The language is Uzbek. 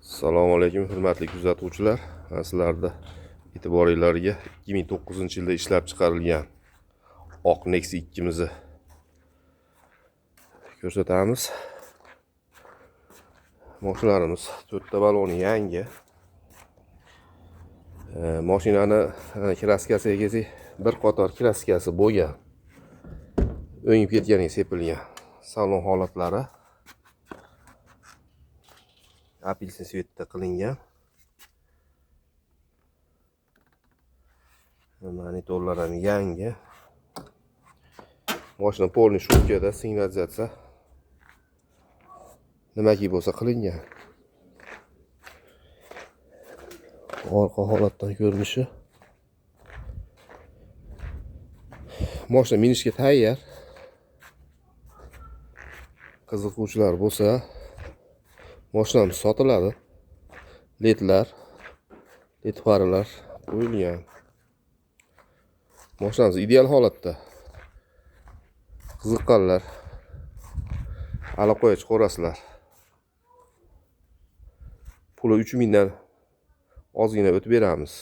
Assalomu alaykum, hurmatli kuzatuvchilar. Sizlarni e'tiboringlarga 2009-yilda ishlab chiqarilgan oq Nexia 2mizni ko'rsatamiz. Mashinalarimiz to'rtta baloni yangi. Mashinani kraskasiga kelsak, bir qator kraskasi bo'lgan. O'ngib ketganiga sepilgan. Salon holatlari apelsin svetda qilingan. Monitorlar ham yangi. Mashina polni shutkada signalizatsiya nimaki bo'lsa qilingan. Orqa holatdan ko'rinishi. Mashina minishga tayyor. Qiziquvchilar bo'lsa, mashinamiz sotiladi. Ledlar, led faralar qo'yilgan. Mashinamiz ideal holatda. Qiziqqanlar aloqaga chiqaverasizlar. Puli 3000 dan ozgina o'tib beramiz.